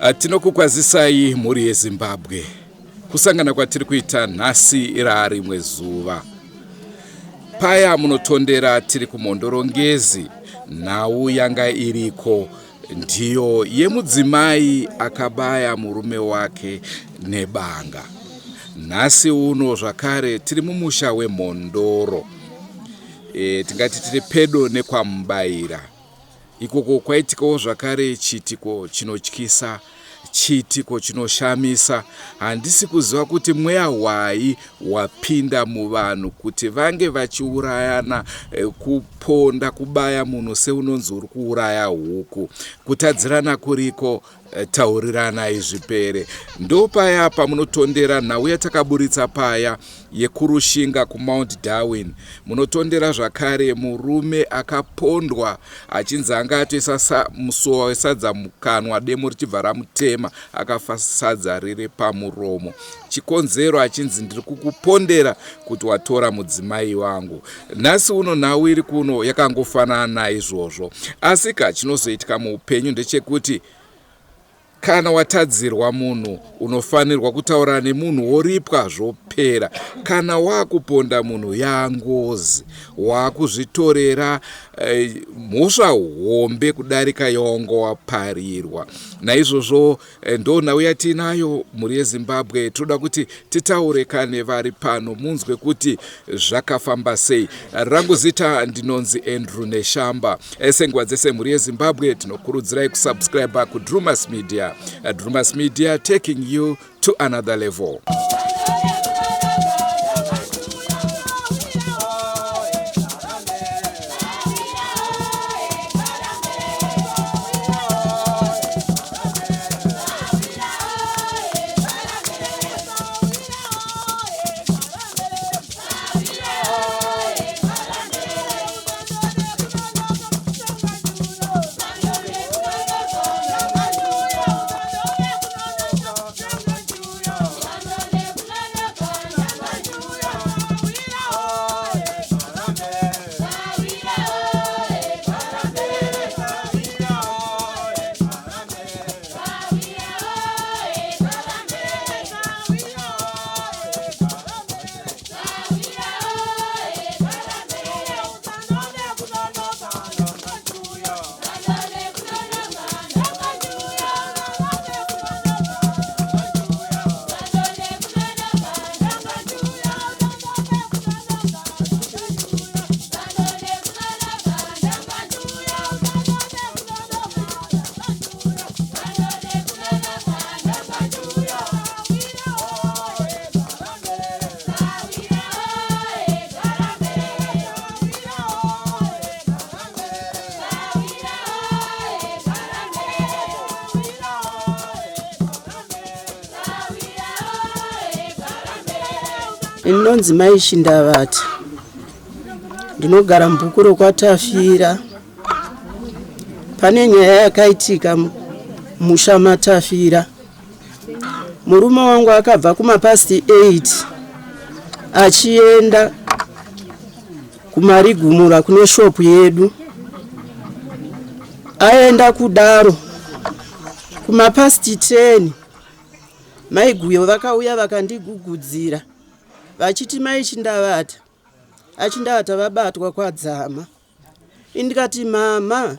Ah, tinokukwazisai mhuri yeZimbabwe. Kusangana kwatiri kuita nhasi raarimwe zuva. Paya munotondera tiri kuMhondoro Ngezi, nhau yanga iriko ndiyo yemudzimai akabaya murume wake nebanga. Nhasi uno zvakare tiri mumusha weMhondoro. E, tingati tiri pedo nekwaMubaira. Ikoko kwaitikawo zvakare chiitiko chinotyisa, chiitiko chinoshamisa. Handisi kuziva kuti mweya hwai wapinda muvanhu kuti vange vachiurayana, eh, kuponda, kubaya munhu seunonzi uri kuuraya huku. Kutadzirana kuriko, eh, tauriranai zvipere. Ndopaya pamunotondera nhau yatakaburitsa paya yekuRushinga kuMount Darwin. Munotondera zvakare murume akapondwa achinzi anga atoisa musowa wesadza mukanwa demo richibva ramutema akafa sadza riri pamuromo. Chikonzero achinzi ndiri kukupondera kuti watora mudzimai wangu. Nhasi uno nhau iri kuno yakangofanana naizvozvo. Asika chinozoitika muupenyu ndechekuti Kana watadzirwa munhu unofanirwa kutaura nemunhu woripwa zvopera. Kana wakuponda munhu yangozi wakuzvitorera eh, mhosva hombe kudarika yawanga waparirwa. Naizvozvo eh, ndo nhau yatiinayo mhuri yeZimbabwe. Tinoda kuti titaure kane vari pano munzwe kuti zvakafamba sei. Rangu zita ndinonzi Andrew Neshamba. Senguva dzese mhuri yeZimbabwe tinokurudzirai kusubscribe kuDrumas Media. Drumas Media taking you to another level. Ndinonzi Mai Shindavati, ndinogara mubhuku rokwaTafira. Pane nyaya yakaitika musha maTafira. Murume wangu akabva kumapast 8 achienda kumarigumura kune shopu yedu. Aenda kudaro kumapast 10 maiguyo vakauya vakandigugudzira vachiti mai Chindavata aChindavata vabatwa kwadzama. Indikati mama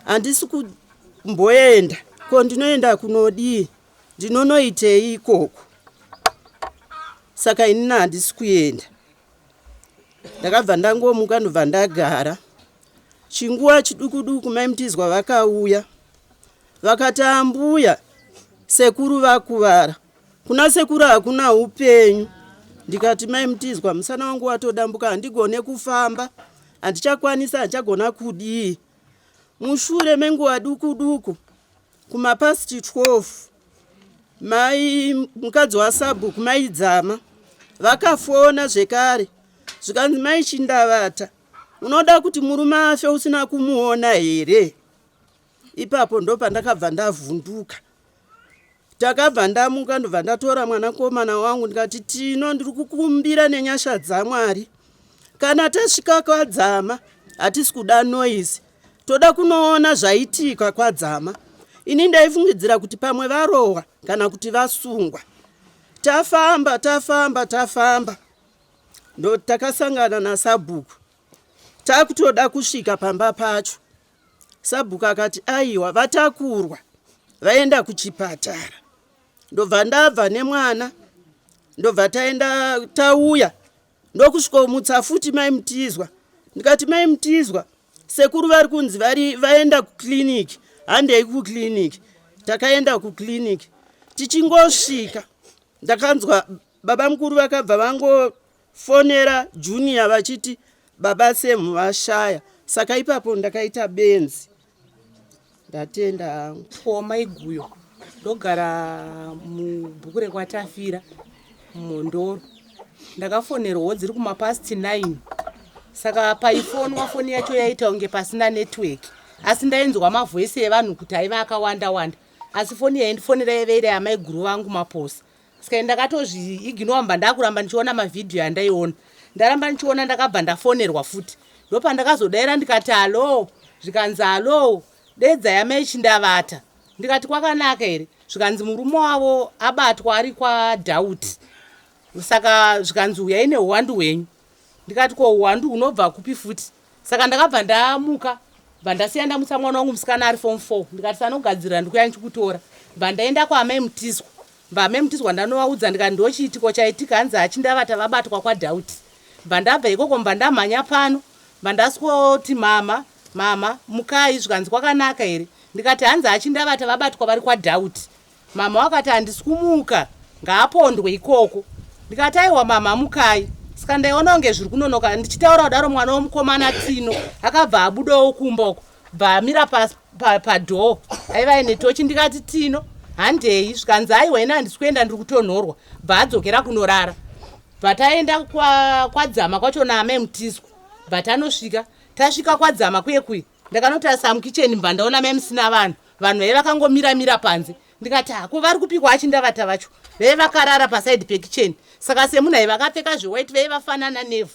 handisi kumboenda ko ndinoenda kunodii ndinonoitei ikoko saka inini handisi kuenda ndakabva ndangomuka ndobva ndagara chinguva chiduku duku mai mutizwa vakauya vakati ambuya sekuru vakuvara Kuna sekuru hakuna upenyu. Ndikati mai Mutizwa musana wangu watodambuka handigone kufamba handichakwanisa handichagona kudii. Mushure menguva duku duku kumapast 12 mai mukadzi wasabhuku mai Dzama vakafona zvekare zvikanzi mai Chindavata unoda kuti murume afe usina kumuona here? Ipapo ndopandakabva ndavhunduka. Takabva ndamuka ndobva ndatora mwanakomana wangu ndikati Tino ndiri kukumbira nenyasha dzaMwari kana tasvika kwadzama hatisi kuda noise toda kunoona zvaitika kwadzama. Ini ndaifungidzira kuti pamwe varohwa kana kuti vasungwa. Tafamba tafamba tafamba ndo takasangana nasabhuku takutoda kusvika pamba pacho. Sabhuku akati aiwa vatakurwa vaenda kuchipatara. Ndobva ndabva nemwana ndobva taenda tauya ndokusvikomutsa futi mai Mutizwa. Ndikati mai Mutizwa sekuru vari kunzi vari vaenda kuclinic, handei kuclinic. Takaenda kuclinic, tichingosvika ndakanzwa baba mukuru vakabva vangofonera Junior vachiti baba Semu vashaya. Saka ipapo ndakaita benzi. Ndatenda hangu. Ko mai Guyo, ndogara mubhuku rekwaTafira muMhondoro. Ndakafonerwawo dziri kumapast 9 saka paifonwa foni yacho yaita kunge pasina network, asi ndainzwa mavhoisi evanhu kuti aiva akawanda wanda, asi foni yaindifonera yaive iri yamaiguru vangu Maposa. Saka ndakatozviignore mba ndakuramba ndichiona mavhidhiyo andaiona. Ndaramba ndichiona ndakabva ndafonerwa futi, ndopandakazodaira ndikati alo, zvikanzi alo, dedza yamai Chindavata. Ndikati kwakanaka here? Zvikanzi murume wavo abatwa ari kwaDhauti, saka zvikanzi uyai neuwandu hwenyu. Ndikati ko uwandu hunobva kupi futi? Saka ndakabva ndamuka, bva ndasiya ndamutsa mwana wangu musikana ari form 4, ndikati sanogadzirira ndikuya ndichikutora. Bva ndaenda kwaamai Mutizwa, bva amai Mutizwa ndanovaudza ndikati ndochiitiko chaitika, hanzi aChindavata vabatwa kwaDhauti. Bva ndabva ikoko mbva ndamhanya pano, bva ndaswoti mama, mama mukai. Zvikanzi kwakanaka here? Ndikati hanzi aChindavata vabatwa vari kwaDhauti. Mama vakati handisi kumuka, ngaapondwe ikoko. Ndikati aiwa mama mukai. Saka ndaiona kunge zviri kunonoka. Ndichitaura kudaro mwana wemukomana Tino akabva abudawo kumba uko, bva amira padhoo pa, pa aiva aine tochi. Ndikati Tino handei. Zvikanzi aiwa ini handisi kuenda ndiri kutonhorwa. Bva adzokera kunorara. Bva taenda kwadzama kwa kwacho naamai Mutiswa. Bva tanosvika, tasvika kwadzama kuye kuye ndakanotarisa mukicheni mbva ndaona mai musina vanhu. Vanhu vaive vakangomira mira panze. Ndikati hako vari kupikwa aChindavata vacho vaive vakarara pasaidi pekicheni. Saka semunhu aive akapfeka zvewhite vaive vafanana nevhu.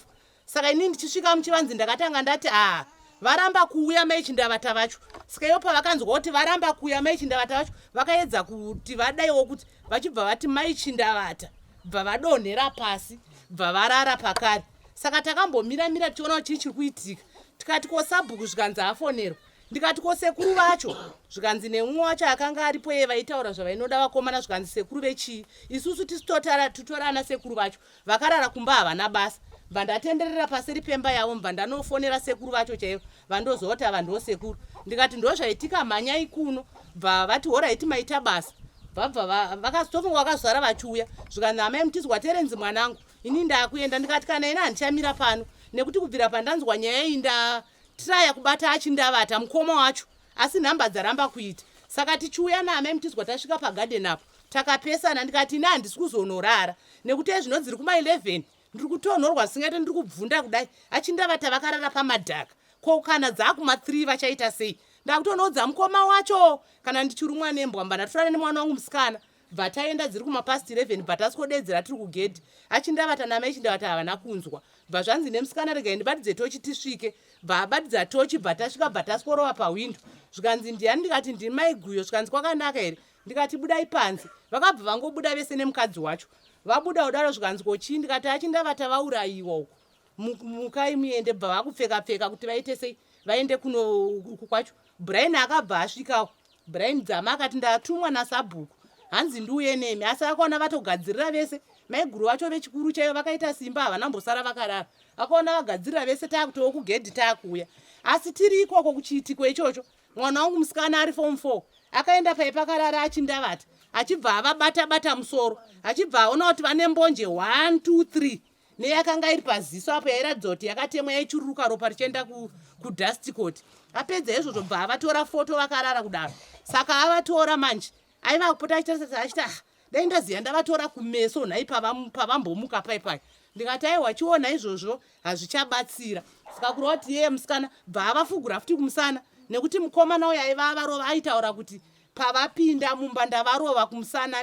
Saka inini ndichisvika muchivanzi ndakatanga ndati aa varamba kuuya mai Chindavata vacho. Saka ivo pavakanzwa kuti varamba kuuya mai Chindavata vacho vakaedza kuti vadaiwo kuti vachibva vati mai Chindavata bva vadonhera pasi bva varara pakare. Saka takambomira mira tichiona kuti chii chiri kuitika. Tikati ko sabhuku, zvikanzi afonerwa. Ndikati ko sekuru vacho, zvikanzi neumwe wacho akanga aripo iye vaitaura zvavainoda vakomana. Zvikanzi sekuru vechii, isusu tisu titora ana sekuru vacho vakarara kumba havana basa. Bva ndatenderera paseri pemba yavo mbva ndanofonera sekuru vacho chaivo vandoziva kuti ava ndo sekuru. Ndikati ndozvaitika mhanyai kuno. Bva vati horaiti maita basa. Bvabva vakazotofunga vakazosara vachiuya. Zvikanzi amai Mutizwa Terenzi mwanangu ini ndakuenda. Ndikati kana ini handichamira pano nekuti kubvira pandanzwa nyaya iyi nda Traya kubata aChindavata mukoma wacho asi nhamba dzaramba kuita. Saka tichiuya naamai Mutizwa tasvika pagarden apo takapesana. Ndikati ini handisi kuzonorara nekuti ezvino dziri kuma 11 ndiri kutonhorwa zvisingaite ndiri kubvunda kudai. AChindavata vakarara pamadhaka ko kana dzakuma 3 vachaita sei? Ndakutonoudza mukoma wacho kana ndichirumwa nembwa mba ndatorana nemwana wangu musikana. Bva taenda dziri kumapast 11 bva taswodedzera tiri kugedhi. AChindavata namai Chindavata havana kunzwa. Bva zvanzi nemusikana regai ndibatidze tochi tisvike. Bva abatidza tochi bva tasvika bva tasworova pahwindo. Zvikanzi ndiani? Ndikati ndini mai Guyo. Zvikanzi kwakanaka here? Ndikati budai panze. Vakabva vangobuda vese nemukadzi wacho. Vabuda kudaro zvikanzi ko chii? Ndikati aChindavata vaurayiwa uko. Mukai muende. Bva vakupfeka pfeka kuti vaite sei vaende kuno uku kwacho. Brian akabva asvikawo. Brian Dzama akati ndatumwa nasabhuku hanzi ndiuye nemi, asi akaona vatogadzirira vese. Maiguru vacho vechikuru chaivo vakaita simba havana mbosara vakarara. Akaona vagadzirira vese takutowo kugedhi takuuya. Asi tiri ikoko kuchiitiko ichocho mwana wangu musikana ari form 4 akaenda pai pakarara aChindavata achibva avabata bata musoro achibva aona kuti vane mbonje 1 2 3 neyakanga iri paziso apo yairatidza kuti yakatemwa yaichururuka ropa richienda kudust coat. Apedza izvozvo bva avatora foto vakarara kudaro. Saka avatora manje aiva kupota achitarisa achiti ah dai ndaziva ndavatora kumeso nhai pavambomuka pai pai. Ndikati aiwa chiona izvozvo hazvichabatsira. Saka kureva kuti yeye musikana bva avafugura futi kumusana nekuti mukomana uyo aiva avarova aitaura kuti pavapinda mumba ndavarova kumusana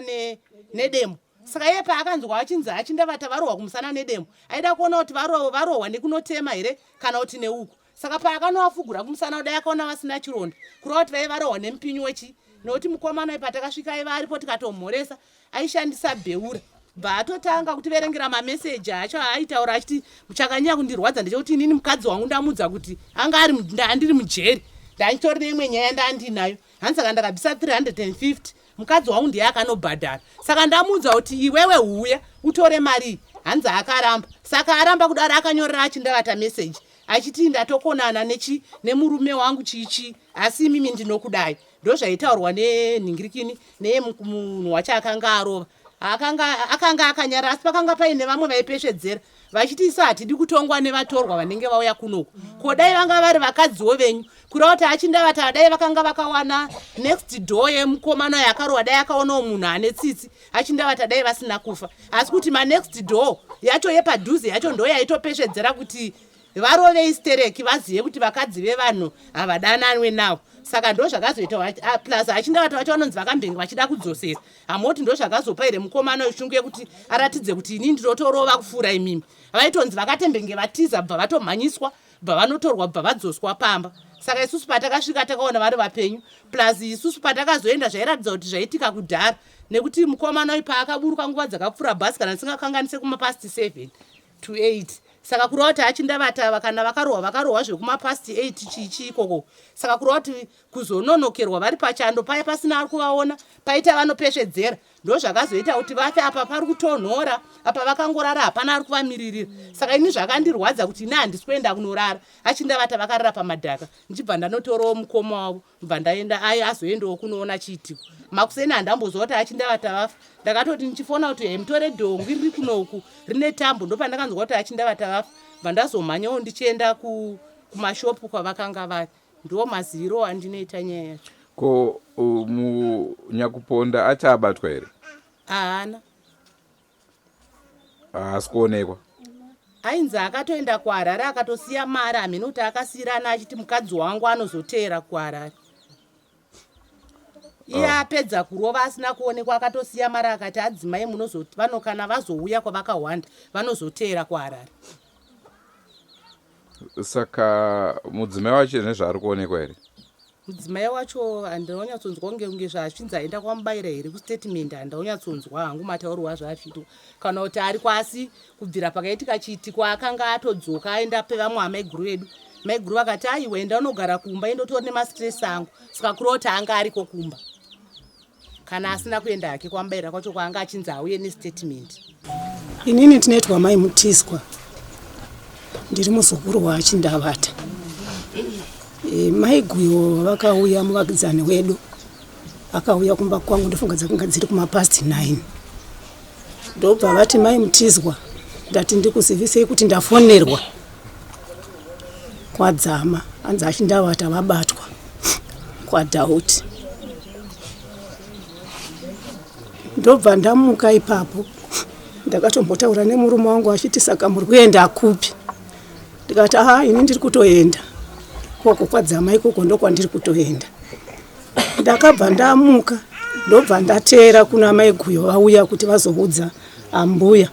nedemo. Saka iye paakanzwa achinzi aChindavata varohwa kumusana nedemo aida kuona kuti varohwa nekunotema here kana kuti neuku. Saka paakanovafugura kumusana kudai akaona vasina chironda kureva kuti vaive varohwa nemupinyu wechi Nokuti mukomana uyu patakasvika aiva aripo tikatomhoresa aishandisa bheura bva atotanga kutiverengera mameseji acho aaitaura achiti chakanyanya kundirwadza ndechekuti inini mukadzi wangu ndamudza kuti anga ari ndandiri mujeri ndanditori neimwe nyaya ndandinayo hanzi saka ndakabvisa 350 mukadzi wangu ndiye akanobhadhara saka ndamuudza kuti iwewe huya utore mari iyi hanzi akaramba saka aramba kudaro akanyorera achindavata meseji achiti ndatokonana nechi nemurume wangu chichi asi imimi ndinokudai ndozvaitaurwa nenhingirikini nemunhu wacho akanga arova akanga akanga akanyara asi pakanga paine vamwe vaipesvedzera vachiti isu hatidi kutongwa nevatorwa vanenge vauya kunoku ko dai vanga vari vakadziwo venyu kureva kuti achindavata dai vakanga vakawana next door yemukomana yakarova dai akaonawo munhu ane tsitsi achindavata dai vasina kufa asi kuti manext door yacho yepadhuze yacho ndo yaitopesvedzera kuti varovei stereki vazive kuti vakadzi vevanhu havadananwe navo saka ndo zvakazoita ah, plus achindavata vacho vanonzi vakambenge vachida kudzosera hamoti ndo zvakazopa here mukomana weshungu yekuti aratidze kuti ini ndinotorova kupfuura imimi vaitonzi vakatembenge vatiza bva vatomhanyiswa bva vanotorwa bva vadzoswa pamba saka isusu patakasvika takaona vari vapenyu plus isusu patakazoenda zvairatidza kuti zvaitika kudhara nekuti mukomana uyu paakaburuka nguva dzakapfuura bhasi kana ndisingakanganise kumapast 7 to 8 saka kureva kuti achindavata kana vakarohwa vakarohwa zvekumapast 8 chichi ikoko saka kureva kuti kuzononokerwa vari pachando paya pasina ari kuvaona paita vanopesvedzera ndozvakazoita kuti vafe apa pari kutonhora apa vakangorara hapana ari kuvamiririra saka ini zvakandirwadza kuti ini handisi kuenda kunorara achindavata vakarara pamadhaka ndichibva ndanotorawo mukoma wavo bva ndaenda aye azoendawo kunoona chiitiko makuseni handamboziva kuti achindavata vafa ndakatoti ndichifona kuti hey, mutore dhongi riri kunoku rine tambo ndopandakanzwa kuti achindavata vafa bva ndazomhanyawo ndichienda kumashopu kwavakanga vari ndiwo maziviro andinoita nyaya yacho ko nyakuponda achabatwa here haana haasi kuonekwa ainzi akatoenda kuharare akatosiya mari hamene kuti akasiyirana achiti mukadzi wangu anozoteera kuharare iye ah. apedza kurova asina kuonekwa akatosiya mari akati adzimai munozovanokana vazouya kwavakahwanda vanozoteera kuharare Saka mudzimai wacho nezvaari kuonekwa here? Mudzimai wacho handinonyatsonzwa kunge kunge zvazvinzi aenda kwamubaira here kustatement handaunyatsonzwa hangu matauro wazvaazviitwa kana kuti ari kwasi kubvira pakaitika chiitiko akanga atodzoka aenda pevamwe amaiguru vedu maiguru vakati aiwa enda unogara kumba indotori nemastress angu saka kureva kuti anga ariko kumba kana asina kuenda hake kwamubaira kwacho kwaanga achinzi auye nestatement. Inini ndinoitwa mai Mutiswa, ndiri muzukuru waChindavata. E, mai Guyo vakauya muvakidzani wedu, akauya kumba kwangu ndofunga dzakanga dziri kumapast 9 ndobva vati mai Mutizwa, ndati ndikuzivisei kuti ndafonerwa kwadzama anzi achindavata vabatwa kwadhauti ndobva ndamuka ipapo ndakatombotaura nemurume wangu achiti saka muri kuenda kupi ndikati aa ini ndiri kutoenda ikoko kwadzama ikoko ndokwandiri kutoenda ndakabva ndamuka ndobva ndateera kuna mai guyo vauya kuti vazoudza ambuya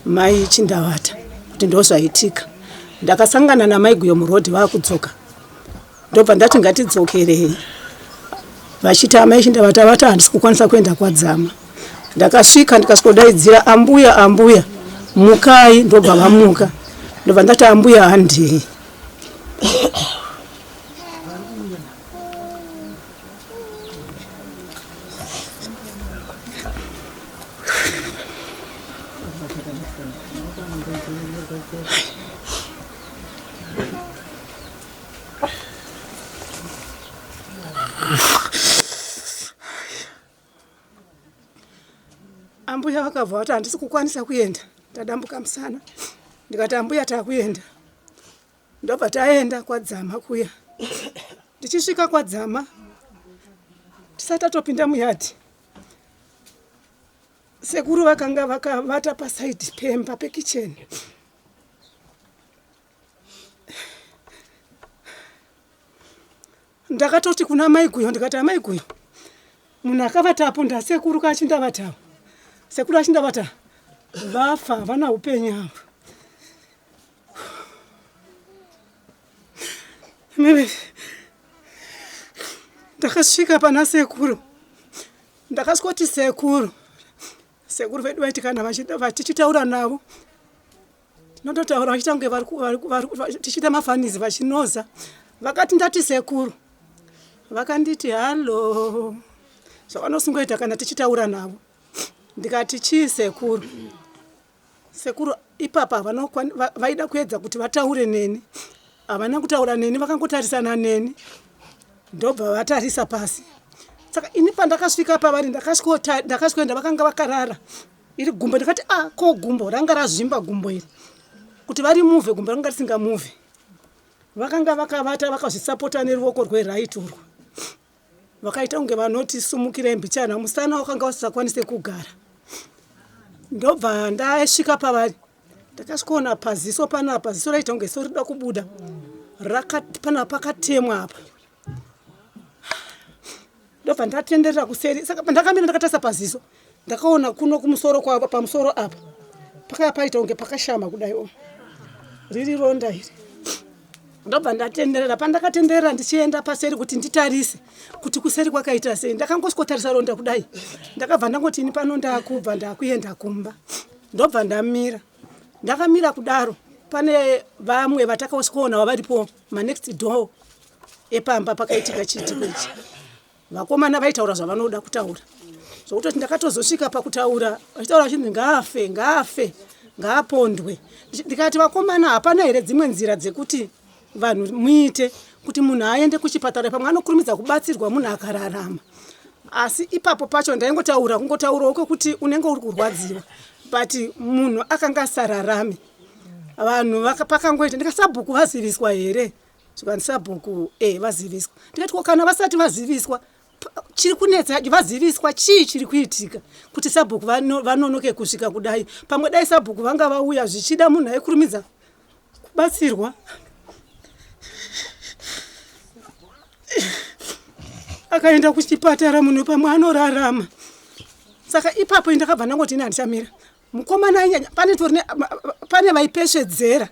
mai chindavata kuti ndozvaitika ndakasangana namai guyo murodhi vakudzoka ndobva ndati ngatidzokerei vachiti amai chindavata vata handisi kukwanisa kuenda kwadzama ndakasvika ndikasvikodaidzira ambuya ambuya mukai ndobva vamuka ndobva ndati ambuya handei Ambuya vakabva vati handisi kukwanisa kuenda ndadambuka musana ndikati ambuya takuenda ndobva taenda kwadzama kuya ndichisvika kwadzama tisati tatopinda muyadhi sekuru vakanga vakavata pasaidi pemba pekicheni Ndakatoti kuna mai Guyo ndikati amai Guyo munhu akavata apo ndasekuru kachindavata sekuru achindavata vafa havana upenyu avo Ndakasvika pana sekuru, ndakasvikoti sekuru, sekuru vedu vaiti kana tichitaura navo tinototaura vachiita kunge tichiita mafanizi vachinoza. Vakati ndati sekuru, vakanditi halo, zvavanosungoita kana tichitaura navo. Ndikati chii sekuru? Sekuru ipapa havana vaida kuedza kuti vataure neni, havana kutaura neni, vakangotarisana neni ndobva vatarisa pasi. Saka ini pandakasvika pavari ndakasvikoenda vakanga vakarara iri gumbo, ndikati a ah, ko gumbo ranga razvimba gumbo iri kuti vari muvhe, gumbo ranga risingamuvhe. Vakanga vakavata vakazvisapota neruoko rweright urwu, vakaita kunge vanoti sumukirai mbichana, musana wakanga usisakwanise kugara. Ndobva ndasvika pavari, ndakasvikoona paziso panapa, ziso raita kunge ziso rida kubuda, panapa pakatemwa apa. Ndobva ndatenderera kuseri, saka pandakamira ndakatarisa paziso, ndakaona kuno kumusoro kwavo, pamusoro apa pakaya paita kunge pakashama kudai, o riri ronda iri. Ndobva ndatenderera, pandakatenderera ndichienda paseri kuti nditarise kuti kuseri kwakaita sei, ndakangosvikotarisa ronda kudai, ndakabva ndangoti ini pano ndakubva ndakuenda kumba. Ndobva ndamira, ndakamira kudaro, pane vamwe vatakasvikoona varipo manext door epamba pakaitika chiitiko ichi. Vakomana vaitaura zvavanoda kutaura, zvokutoti ndakatozosvika pakutaura vachitaura vachinzi ngaafe, ngaafe, ngaapondwe. Ndikati vakomana, hapana here dzimwe nzira dzekuti vanhu muite kuti munhu aende kuchipatara, pamwe anokurumidza kubatsirwa munhu akararama? Asi ipapo pacho ndaingotaura kungotaurawo kwekuti unenge uri kurwadziwa, but munhu akanga asararame. Vanhu pakangoita ndikasabhuku vaziviswa here? Zvikanzi sabhuku e vaziviswa. Ndikati ko kana vasati vaziviswa, chiri kunetsa vaziviswa chii chiri kuitika kuti sabhuku vanonoke kusvika kudai? Pamwe dai sabhuku vanga vauya, zvichida munhu aikurumidza kubatsirwa. Akaenda kuchipatara munhu pamwe anorarama. Saka ipapo indakabva ndangoti ini handichamira. Mukomana ainyanya pane tori pane vaipesvedzera,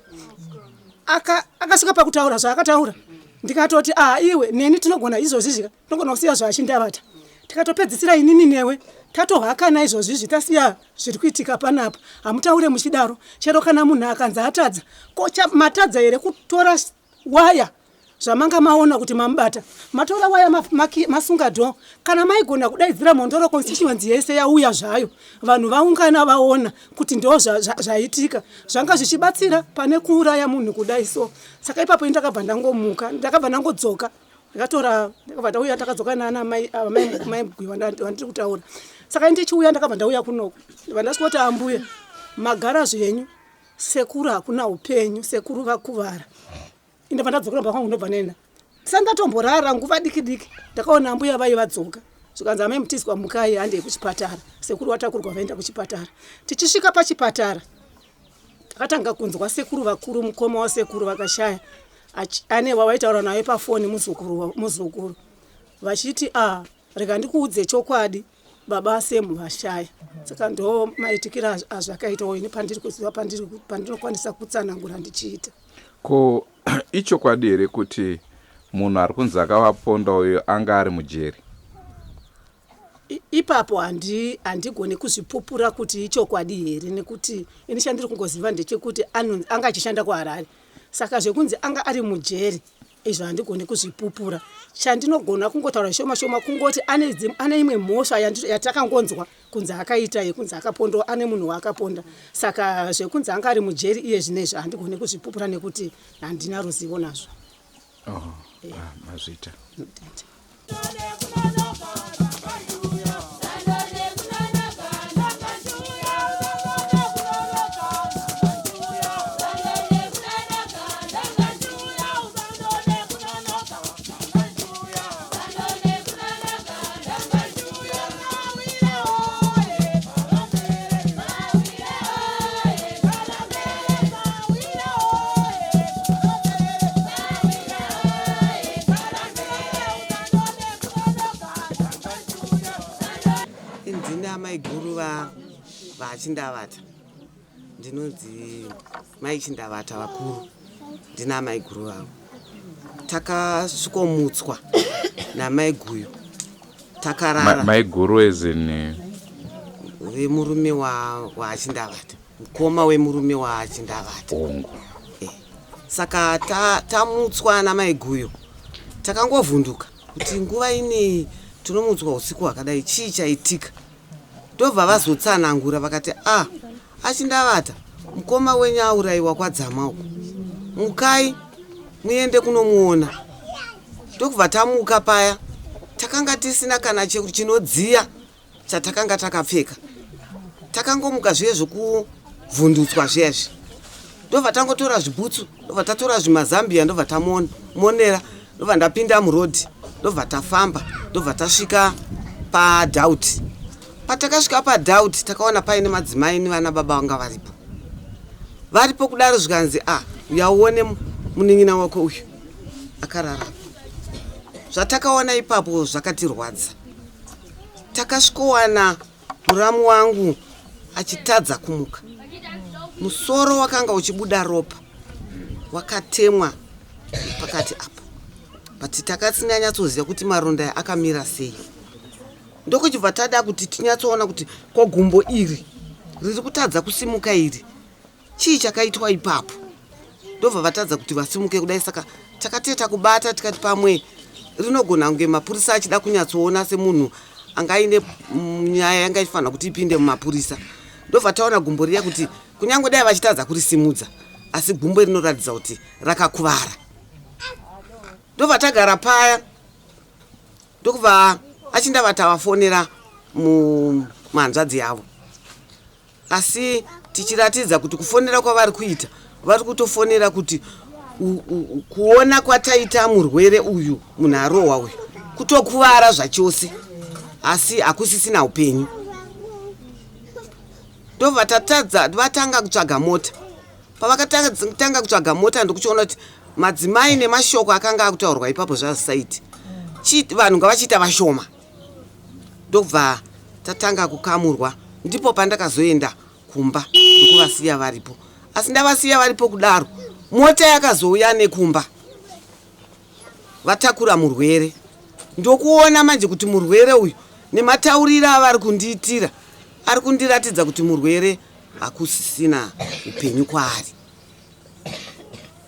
akasvika pakutaura zvaakataura, ndikatoti a ah, iwe neni tinogona izvozvi zvika tinogona kusiya zvaachindavata, tikatopedzisira inini newe tatohakana izvozvizvi, tasiya zviri kuitika panapa. Hamutaure muchidaro, chero kana munhu akanzi atadza, ko matadza here kutora waya zvamanga maona kuti mamubata? Matora waya, masunga dho. Kana maigona kudaidzira Mhondoro constituency yese yauya zvayo, vanhu vaungana vaona kuti ndo zvaitika, zvanga zvichibatsira pane kuuraya munhu kudai so. Saka ipapo ndakabva ndangomuka, ndakabva ndangodzoka, ndakatora, ndakabva ndauya, ndakadzoka nana mai mai Mgwiwa vandiri kutaura. Saka ndichiuya ndakabva ndauya kunoko, ndabva ndasvikoti ambuya, magara zvenyu, sekuru hakuna upenyu, sekuru vakuvara. Indabva ndadzokera mba kwangu, ndobva nenda ndisati ndatomborara nguva diki diki, ndakaona ambuya vai vadzoka, zvikanzi amai Mutizwa, mukai, handei kuchipatara, sekuru vatakurwa vaenda kuchipatara. Tichisvika pachipatara takatanga kunzwa sekuru vakuru, mukoma wasekuru vakashaya ane wavaitaura naye pafoni, muzukuru, muzukuru vachiti a ah, rega ndikuudze chokwadi, baba Semu vashaya. Saka ndo maitikiro azvakaitawo ini pandiri kuziva, pandinokwanisa kutsanangura ndichiita. Ko ichokwadi here kuti munhu ari kunzi akavaponda uyo anga ari mujeri? Ipapo handigoni kuzvipupura kuti ichokwadi here, nekuti ini chandiri kungoziva ndechekuti anga achishanda kuHarare. Saka zvekunzi anga ari mujeri izvo handigoni kuzvipupura. Chandinogona kungotaura shoma shoma kungoti ane imwe mhosva yatakangonzwa kunzi akaita, yekunzi akaponda, ane munhu waakaponda. Saka zvekunzi anga ari mujeri iye zvinezvi handigoni kuzvipupura nekuti handina ruzivo nazvo. Oh, ah, mazvita. Ndini amai guru vaChindavata, ndinonzi mai Chindavata vakuru, ndina amai guru vavo. Takasvikomutswa Namai Guyo takarara. Mai Guru as in Vemurume waachindavata, mukoma wemurume waachindavata. Hongu. Saka tamutswa namai Guyo, takangovhunduka kuti nguva inei tinomutswa usiku hwakadai, chii chaitika? Ndobva vazotsanangura vakati, a achindavata, mukoma wenyu aurayiwa kwadzama uku, mukai muende kunomuona. Ndokubva tamuka paya, takanga tisina kana chinodziya chatakanga takapfeka, takangomuka zviye zvokuvhundutswa zviyazvi. Ndobva tangotora zvibhutsu, ndobva tatora zvimazambiya, ndobva tamonera, ndobva ndapinda murodhi, ndobva tafamba, ndobva tasvika padhauti. Patakasvika padhauti, takaona paine madzimai nevana baba vanga varipo. Varipo kudaro, zvikanzi, a uya uone munin'ina wako uyu akarara. Zvatakaona ipapo zvakatirwadza. Takasvikowana muramu wangu achitadza kumuka, musoro wakanga uchibuda ropa, wakatemwa pakati apa, but takasinganyatsoziva kuti maronda aya akamira sei. Ndokuchibva tada kuti tinyatsoona kuti ko gumbo iri riri kutadza kusimuka iri, chii chakaitwa ipapo? Ndobva vatadza kuti vasimuke kudai. Saka takateta kubata, tikati pamwe rinogona kunge mapurisa achida kunyatsoona semunhu anga aine nyaya yanga ichifanira kuti ipinde mumapurisa. Ndobva taona gumbo riya kuti kunyange dai vachitadza kurisimudza, asi gumbo rinoratidza kuti rakakuvara. Ndobva tagara paya, ndokubva achinda tavafonera muhanzvadzi yavo, asi tichiratidza kuti kufonera kwavari kuita, vari kutofonera kuti kuona kwataita murwere uyu, munhu arohwa uyu, kutokuvara zvachose, asi hakusisina upenyu. Ndobva tatadza, vatanga kutsvaga mota. Pavakatanga kutsvaga mota, ndokuchiona kuti madzimai nemashoko akanga akutaurwa ipapo zvazisaiti, vanhu ngavachiita vashoma. Ndobva tatanga kukamurwa. Ndipo pandakazoenda kumba ndokuvasiya varipo. Asi ndavasiya varipo kudaro, mota yakazouya nekumba vatakura murwere. Ndokuona manje kuti murwere uyu, nematauriro avari kundiitira, ari kundiratidza kuti murwere hakusisina upenyu kwaari.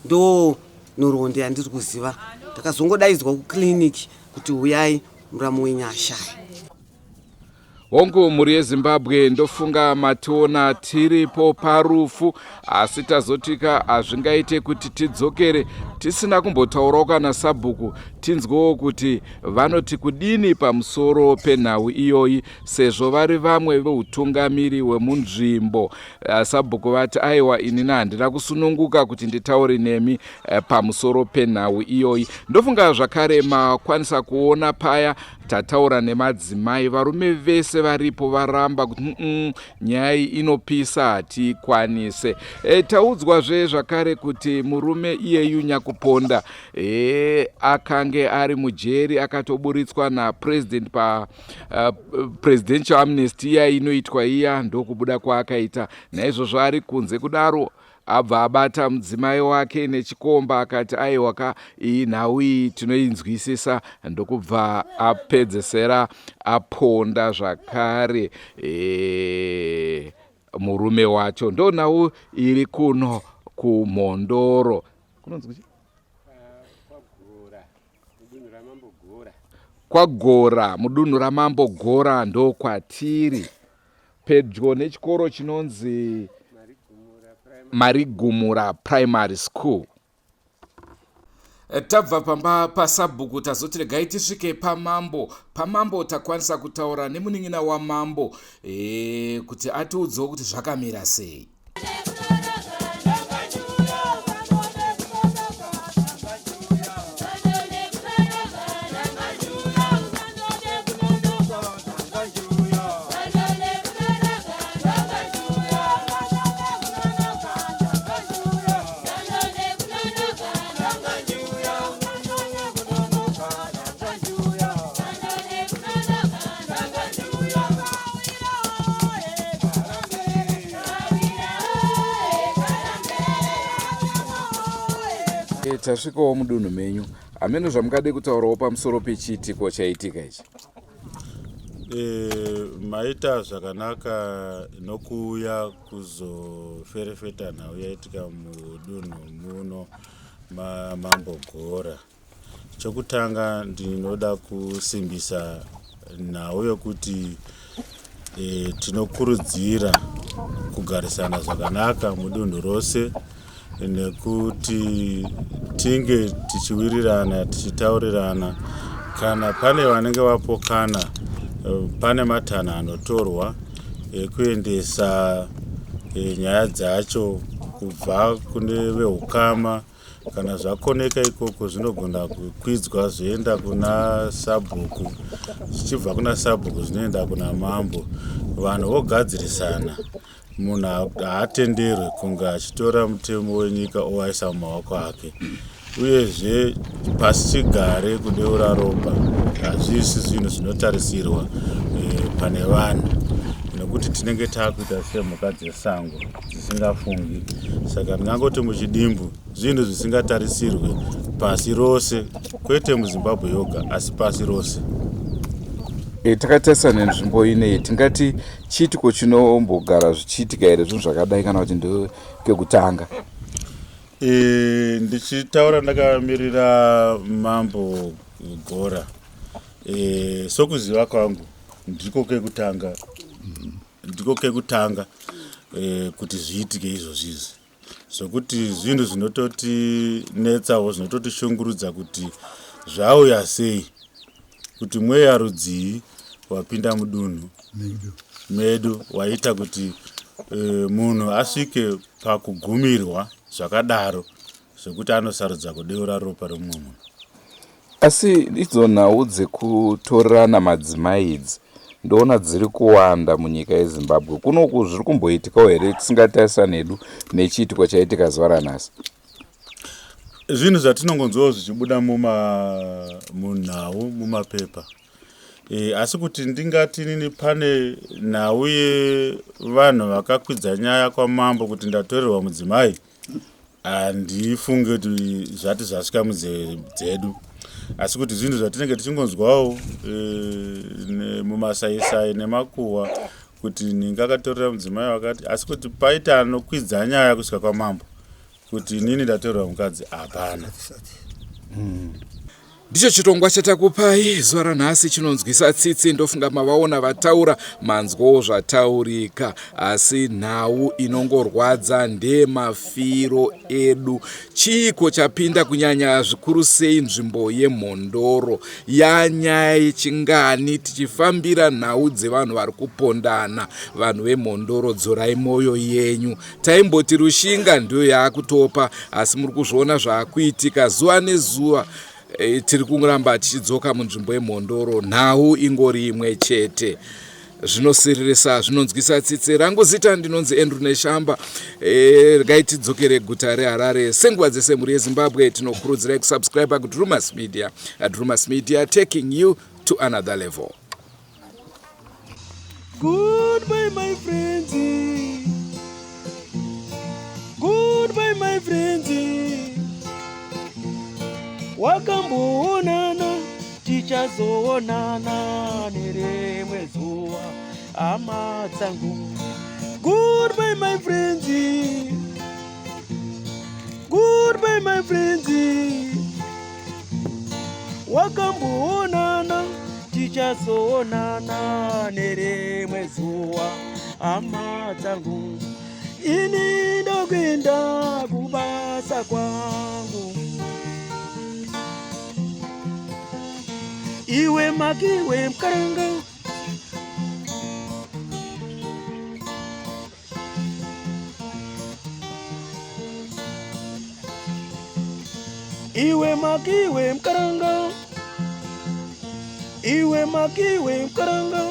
Ndo nhoroondo yandiri kuziva. Ndakazongodaidzwa kukliniki kuti uyai, muramu wenyu ashaya. Hongu, mhuri yeZimbabwe, ndofunga mationa tiripo parufu, asi tazotika hazvingaite kuti tidzokere tisina kumbotaurawo kana sabhuku, tinzwewo kuti vanoti kudini pamusoro penhau iyoyi, sezvo vari vamwe veutungamiri hwemunzvimbo. Sabhuku vati, aiwa, inini handina kusununguka kuti nditaure nemi pamusoro penhau iyoyi. Ndofunga zvakare makwanisa kuona paya tataura nemadzimai, varume vese varipo varamba kuti nyaya iyi inopisa, hatiikwanise. Taudzwazve zvakare kuti murume iyeyu nyakuponda akange ari mujeri, akatoburitswa napresident pa presidential amnesty iya inoitwa iya, ndokubuda kwaakaita. Naizvozvo ari kunze kudaro, abva abata mudzimai wake nechikomba, akati, aiwa ka, iyi nhau iyi tinoinzwisisa, ndokubva apedzesera aponda zvakare murume wacho. Ndo nhau iri kuno kuMhondoro, kunonzi kuchi kwaGora, mudunhu raMambo Gora. Ndokwatiri, pedyo nechikoro chinonzi Marigumura Primary School. Tabva pamba pasabhuku, tazoti regai tisvike pamambo. Pamambo takwanisa kutaura nemunin'ina wamambo kuti atiudzewo kuti zvakamira sei. E, tasvikawo mudunhu menyu hameno zvamungade kutaurawo pamusoro pechiitiko chaitika ichi. E, maita zvakanaka nokuuya kuzoferefeta nhau yaitika mudunhu muno mamambo Gora. Chokutanga ndinoda kusimbisa nhau yokuti e, tinokurudzira kugarisana zvakanaka mudunhu rose nekuti tinge tichiwirirana tichitaurirana kana pane vanenge vapokana eh, pane matanho anotorwa ekuendesa eh, nyaya dzacho kubva kune veukama Kana zvakoneka ikoko zvinogona kukwidzwa zvoenda kuna sabhuku, zvichibva kuna sabhuku zvinoenda kuna mambo, vanhu vogadzirisana. Munhu haatenderwe kunge achitora mutemo wenyika owaisa mumaoko ake. Uyezve pasichigare kudeura ropa hazvisi zvinhu zvinotarisirwa eh, pane vanhu nekuti tinenge takuita semhuka dzesango. dzisingafungi saka ndingangoti muchidimbu zvinhu zvisingatarisirwe pasi rose kwete muzimbabwe yoga asi pasi rose e, takatarisa nenzvimbo ineyi tingati chiitiko chinombogara zvichiitika here zvinhu zvakadai kana kuti ndekekutanga e, ndichitaura ndakamirira mambo gora e, sokuziva kwangu ndiko kekutanga ndiko kekutanga eh, kuti zviitike izvozvi izvi zvokuti zvinhu zvinototinetsawo zvinototishungurudza kuti zvauya sei kuti mweya rudzii wapinda mudunhu medu waita kuti e, munhu asvike pakugumirwa zvakadaro zvekuti anosarudza kudeura ropa remumwe munhu. Asi idzo nhau dzekutorerana madzimai idzi ndoona dziri kuwanda munyika yeZimbabwe. Kunoku zviri kumboitikawo here tisingatarisani hedu nechiitiko chaitika zuva ranhasi? Zvinhu zvatinongonzwawo zvichibuda muma munhau mumapepa e, asi kuti ndingati nini pane nhau yevanhu vakakwidza nyaya kwamambo kuti ndatorerwa mudzimai handifunge kuti zvati zvasvika munzeve dzedu asi kuti zvinhu zvatinenge tichingonzwawo e, mumasaisai nemakuhwa kuti nhingi akatorera mudzimai wakati asi kuti paita anokwidza nyaya kusvika kwamambo kuti inini ndatorerwa mukadzi hapana hmm. Ndicho chirongwa chatakupai zuva ranhasi chinonzwisa tsitsi ndofunga mavaona vataura manzwawo zvataurika asi nhau inongorwadza ndemafiro edu chiiko chapinda kunyanya zvikuru sei nzvimbo yemhondoro yanyaya yechingani tichifambira nhau dzevanhu vari kupondana vanhu vemhondoro dzorai mwoyo yenyu Taimboti Rushinga ndiyo yaakutopa asi muri kuzviona zvaakuitika zuva nezuva. E, tiri kungoramba tichidzoka munzvimbo yemhondoro nhau ingori imwe chete zvinosiririsa zvinonzwisa tsitsi rangu zita ndinonzi andrew neshamba e, regai tidzokere guta reharare senguva dzese mhuri yezimbabwe tinokurudzirai kusubscribe kudrumas media drumas media taking you to another level Goodbye my friends. Goodbye my friends. Wakamboonana tichazoonana nerimwe zuva hama dzangu. Goodbye my friends. Goodbye my friends. Wakamboonana tichazoonana nerimwe zuva hama dzangu. Ini ndokuenda kubasa kwangu. Iwe makiwe mkaranga Iwe makiwe mkaranga Iwe makiwe mkaranga